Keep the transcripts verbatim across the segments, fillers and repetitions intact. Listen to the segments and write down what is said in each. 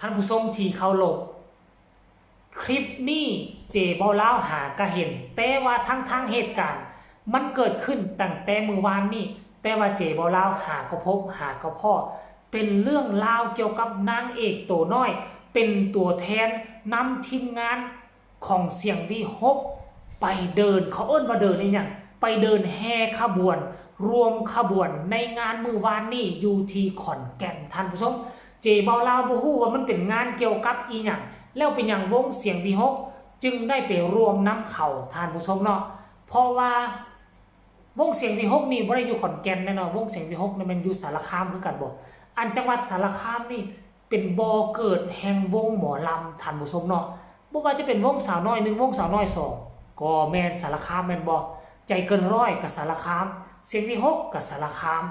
ท่านผู้ชมที่เคารพ คลิปนี้เจเบาลาวหากะเห็น แต่ว่าทั้งทางเหตุการณ์ มันเกิดขึ้นตั้งแต่มื้อวานนี้ แต่ว่าเจเบาลาวหากะพบหากะพ้อ เป็นเรื่องราวเกี่ยวกับนางเอกโตน้อย เป็นตัวแทนนำทีมงานของเสียงวีหกไปเดิน เขาเอิ้นว่าเดินอีหยัง ไปเดินแห่ขบวน รวมขบวนในงานมื้อวานนี้อยู่ที่ขอนแก่น ท่านผู้ชม เจเบาลาวบ่ฮู้ว่ามันเป็นงานเกี่ยวกับอีหยัง แล้วเป็นหยังวงเสียงวีหกจึงได้ไปร่วมนำเขา ท่านผู้ชมเนาะ เพราะว่าวงเสียงวีหกนี่บ่ได้อยู่ขอนแก่นแน่นอน วงเสียงวีหกนี่แม่นอยู่สารคามคือกันบ่ อันจังหวัดสารคามนี่เป็นบ่อเกิดแห่งวงหมอลำ ท่านผู้ชมเนาะ บ่ว่าจะเป็นวงสาวน้อยหนึ่ง วงสาวน้อยสอง ก็แม่นสารคามแม่นบ่ ใจเกินร้อยก็สารคาม เสียงวีหกก็สารคาม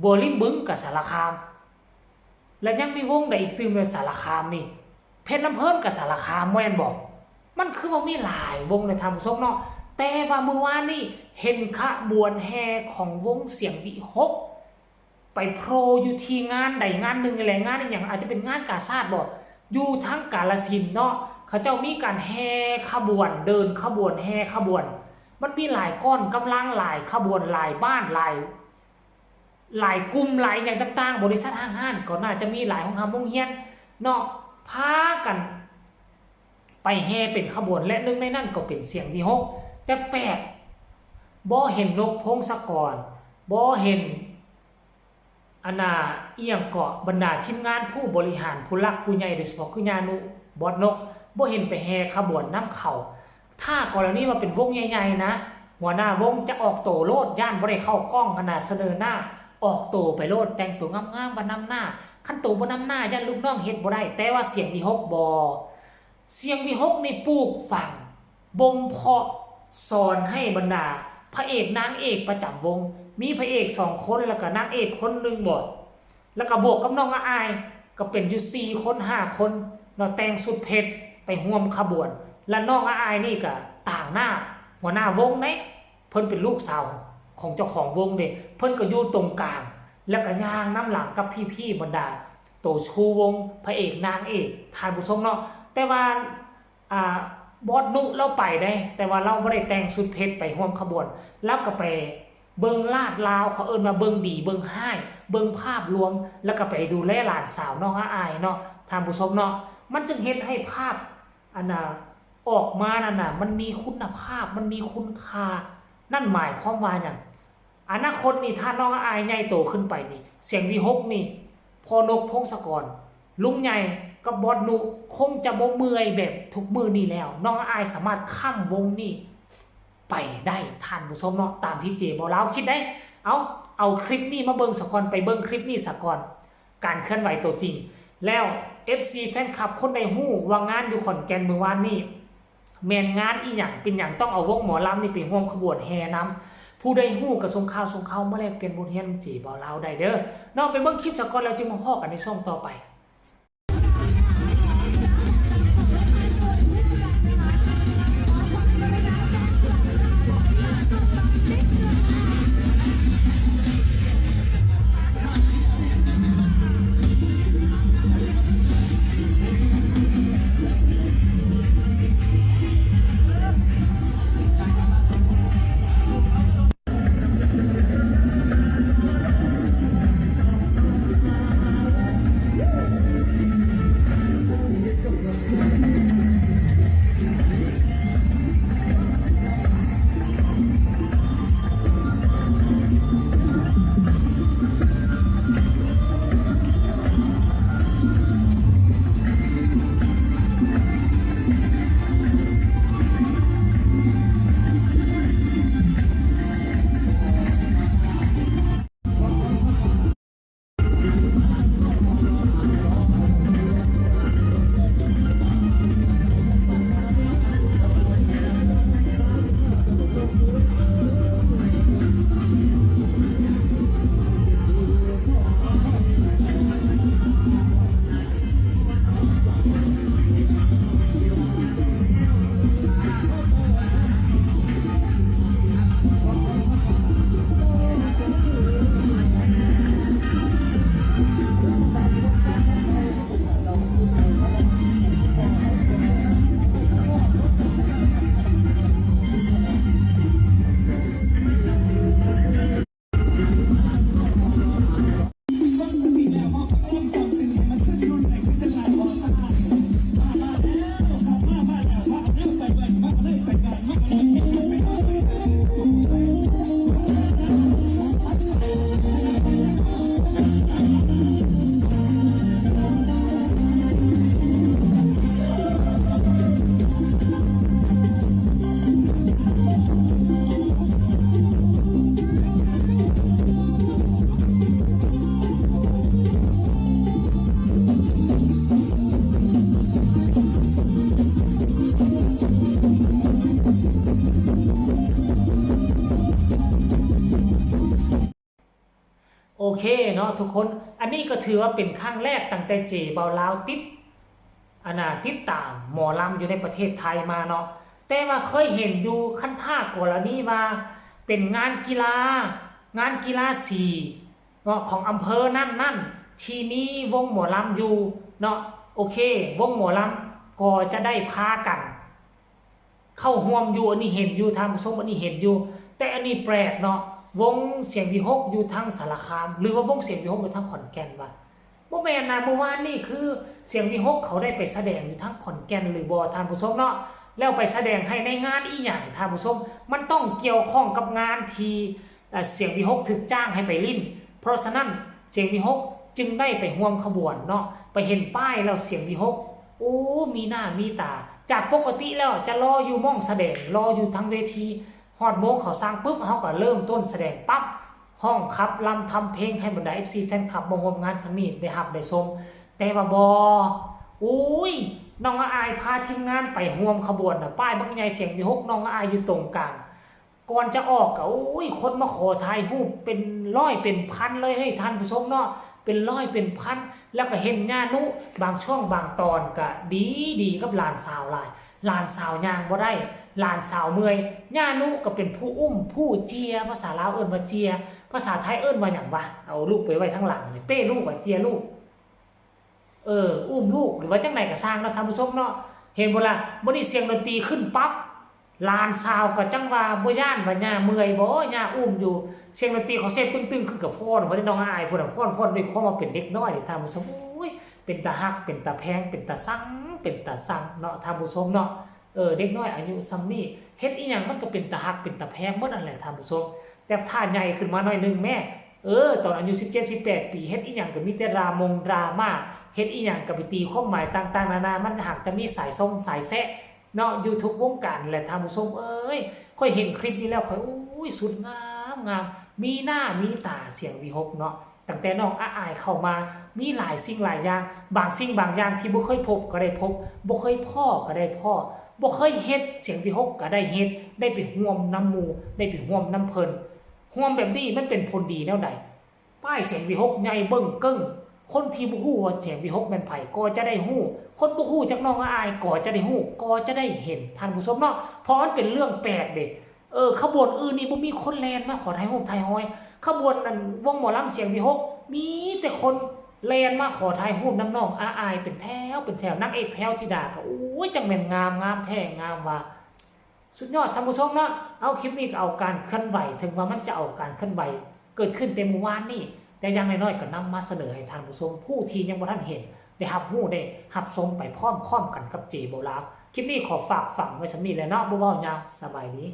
บัวริมบึงก็สารคาม และยังมีวงใดอีกตื่มในสารคามนี่ เพชรลำเพลินก็สารคามแม่นบ่ มันคือว่ามีหลายวงเลยท่านผู้ชมเนาะ แต่ว่ามื้อวานนี้เห็นขบวนแห่ของวงเสียงวีหกไปโผล่อยู่ที่งานใดงานหนึ่งนี่แหละ งานอีหยัง อาจจะเป็นงานกาชาดบ่ อยู่ทางกาฬสินธุ์เนาะ เขาเจ้ามีการแห่ขบวน เดินขบวน แห่ขบวน มันมีหลายก้อนกำลัง หลายขบวน หลายบ้าน หลาย หลายกลุ่ม หลายหยังต่างๆ บริษัทห้างร้านก็น่าจะมีหลายโรงหร่ำโรงเรียนเนาะ พากันไปแห่เป็นขบวน และหนึ่งในนั้นก็เป็นเสียงวีหก แต่แปลก บ่เห็นนกพงศกร บ่เห็น อันน่ะ อีหยังเกาะ บรรดาทีมงานผู้บริหาร ผู้หลักผู้ใหญ่ โดยเฉพาะคือย่านุ บอสนก บ่เห็นไปแห่ขบวนนำเขา ถ้ากรณีว่าเป็นวงใหญ่ๆ นะ หัวหน้าวงจะออกโตโลด ย้านบ่ได้เข้ากล้อง หั้นน่ะ เสนอหน้า ออกโตไปโลด แต่งโตงามๆ ว่านำหน้า คันโตบ่นำหน้า ย้านลูกน้องเฮ็ดบ่ได้ แต่ว่าเสียงวีหกบ่ เสียงวีหกนี่ปลูกฝัง บ่มเพาะ สอนให้บรรดาพระเอกนางเอกประจำวง มีพระเอกสองคน แล้วก็นางเอกคนหนึ่งบ่ แล้วก็บวกกับน้องอาอาย ก็เป็นอยู่สี่คน ห้าคนเนาะ แต่งชุดเพชรไปร่วมขบวน และน้องอาอายนี่ก็ต่างหน้าหัวหน้าวงเด้ เพิ่นเป็นลูกสาวของเจ้าของวงเด้ เพิ่นก็อยู่ตรงกลาง แล้วก็ย่างนำหลังกับพี่ๆ บรรดาโตชูวง พระเอกนางเอก ท่านผู้ชมเนาะ แต่ว่า อ่า บอสนุเลาไปเด้ แต่ว่าเลาบ่ได้แต่งชุดเพชรไปร่วมขบวน เลาก็ไปเบิ่งลาดลาว เขาเอิ้นว่าเบิ่งดีเบิ่งร้าย เบิ่งภาพรวม แล้วก็ไปดูแลหลานสาวน้องอาอายเนาะ ท่านผู้ชมเนาะ มันจึงเฮ็ดให้ภาพ อันน่ะ ออกมานั่นน่ะ มันมีคุณภาพ มันมีคุณค่า นั่นหมายความว่าหยัง อนาคตนี่ ถ้าน้องอาอายใหญ่โตขึ้นไปนี่ เสียงวีหกนี่ พ่อนกพงศกร ลุงใหญ่กับบอสนุคงจะบ่เมื่อยแบบทุกมื้อนี้แล้ว น้องอาอายสามารถค้ำวงนี้ไปได้ ท่านผู้ชมเนาะ ตามที่เจเบาลาวคิดได้ เอา เอาคลิปนี้มาเบิ่งซะก่อน ไปเบิ่งคลิปนี้ซะก่อน การเคลื่อนไหวตัวจริง แล้ว เอฟซี แฟนคลับคนใดฮู้ว่างานอยู่ขอนแก่นมื้อวานนี้ แม่นงานอีหยัง เป็นหยังต้องเอาวงหมอลำนี่ไปร่วมขบวนแห่นำ ผู้ใดฮู้ก็ส่งข่าว ส่งข่าวมาแลกเปลี่ยนบทเรียนเจเบาลาวได้เด้อ เนาะ ไปเบิ่งคลิปซะก่อน แล้วจึงมาพ้อกันในช่วงต่อไป เนาะทุกคน อันนี้ก็ถือว่าเป็นครั้งแรกตั้งแต่เจเบาลาวติด อันน่ะติดตามหมอลำอยู่ในประเทศไทยมาเนาะ แต่ว่าเคยเห็นอยู่คันถ้ากรณีว่าเป็นงานกีฬา งานกีฬาสีเนาะของอำเภอนั่นๆ ที่มีวงหมอลำอยู่เนาะ โอเค วงหมอลำก็จะได้พากัน เข้าร่วมอยู่ อันนี้เห็นอยู่ท่านผู้ชม อันนี้เห็นอยู่ แต่อันนี้แปลกเนาะ วงเสียงวิหคอยู่ทางสารคาม หรือว่าวงเสียงวิหคอยู่ทางขอนแก่นวะ บ่แม่นนะ เมื่อวานนี่คือเสียงวิหคเขาได้ไปแสดงอยู่ทางขอนแก่นหรือบ่ท่านผู้ชมเนาะ แล้วไปแสดงให้ในงานอีหยังท่านผู้ชม มันต้องเกี่ยวข้องกับงานที่ เอ่อเสียงวิหคถูกจ้างให้ไปเล่น เพราะฉะนั้นเสียงวิหคจึงได้ไปร่วมขบวนเนาะ ไปเห็นป้ายแล้วเสียงวิหค โอ้ มีหน้ามีตา จากปกติแล้วจะรออยู่หม้องแสดง รออยู่ทางเวที ฮอดโมงเขาสร้างปุ๊บ เฮาก็เริ่มต้นแสดงปั๊บ ร้องขับรำทำเพลงให้บรรดา เอฟซี แฟนคลับมาร่วมงานครั้งนี้ได้ฮับได้ชม แต่ว่าบ่ อุ้ย น้องอายพาทีมงานไปร่วมขบวนน่ะ ป้ายบักใหญ่เสียงวิหค น้องอายอยู่ตรงกลาง ก่อนจะออกก็ โอ้ย คนมาขอถ่ายรูปเป็นร้อยเป็นพันเลย เฮ้ย ท่านผู้ชมเนาะ เป็นร้อยเป็นพัน แล้วก็เห็นย่านุ บางช่วงบางตอนก็ดีดีกับหลานสาวหลาย หลานสาวย่างบ่ได้ หลานสาวเมื่อย ย่านุก็เป็นผู้อุ้ม ผู้เจีย ภาษาลาวเอิ้นว่าเจีย ภาษาไทยเอิ้นว่าหยังวะ เอาลูกไปไว้ข้างหลังนี่ เป้ลูกอะ เจียลูก เออ อุ้มลูก หรือว่าจั่งใดก็ซ่างเนาะท่านผู้ชมเนาะ เห็นบ่ล่ะ มื้อนี้เสียงดนตรีขึ้นปั๊บ หลานสาวก็จั่งว่าบ่ย้านว่าย่าเมื่อยบ่ ย่าอุ้มอยู่ เสียงดนตรีเขาเซฟตึ้งๆ คือกับฟ้อน บ่ได้น้องอายพุ่นน่ะ ฟ้อนๆ ด้วยความว่าเป็นเด็กน้อยนี่ท่านผู้ชม โอ้ย เป็นตาฮัก เป็นตาแพง เป็นตาซัง เป็นตาซังเนาะท่านผู้ชมเนาะ เออ เด็กน้อยอายุส่ำนี้ เฮ็ดอีหยังมันก็เป็นตาฮัก เป็นตาแพงหมดนั่นแหละท่านผู้ชม แต่ถ้าใหญ่ขึ้นมาหน่อยหนึ่งแม่ เออ ตอนอายุสิบเจ็ด สิบแปด ปี เฮ็ดอีหยังก็มีแต่ดรามงดราม่า เฮ็ดอีหยังก็ไปตีความหมายต่างๆ นานา มันหากจะมีสายซงสายแซะเนาะ อยู่ทุกวงการแหละท่านผู้ชมเอ้ย ข้อยเห็นคลิปนี้แล้วข้อย โอ้ย สุดงามงาม มีหน้ามีตาเสียงวิหคเนาะ ตั้งแต่น้องอาอายเข้ามา มีหลายสิ่งหลายอย่าง บางสิ่งบางอย่างที่บ่เคยพบก็ได้พบ บ่เคยพ้อก็ได้พ้อ บ่เคยเฮ็ดเสียงวิหคก็ได้เฮ็ด ได้ไปร่วมนำหมู่ ได้ไปร่วมนำเพิ่น ร่วมแบบนี้มันเป็นผลดีแนวใด ป้ายเสียงวิหคใหญ่เบิ่งเกิ่ง คนที่บ่ฮู้ว่าเสียงวิหคแม่นไผก็จะได้ฮู้ คนบ่ฮู้จักน้องอาอายก็จะได้ฮู้ ก็จะได้เห็น ท่านผู้ชมเนาะ เพราะมันเป็นเรื่องแปลกเด้ เออ ขบวนอื่นนี่บ่มีคนแล่นมาขอถ่ายรูปถ่ายฮอย ขบวนอันวงหมอลำเสียงวิหค มีแต่คนแล่นมาขอถ่ายรูปนำน้องอาอายเป็นแถวเป็นแถว นางเอกแพรวธิดาก็ โอ้ย จั่งแม่นงาม งามแท้งามว่า สุดยอดท่านผู้ชมเนาะ เอาคลิปนี้ก็เอาการเคลื่อนไหว ถึงว่ามันจะเอาการเคลื่อนไหวเกิดขึ้นแต่เมื่อวานนี้ แต่อย่างน้อยๆก็นำมาเสนอให้ท่านผู้ชมผู้ที่ยังบ่ทันเห็น ได้รับรู้ได้รับชมไปพร้อมๆกันกับเจโบลาว คลิปนี้ขอฝากฝังไว้ส่ำนี้แหละเนาะ บ่เว้ายาว สบายดี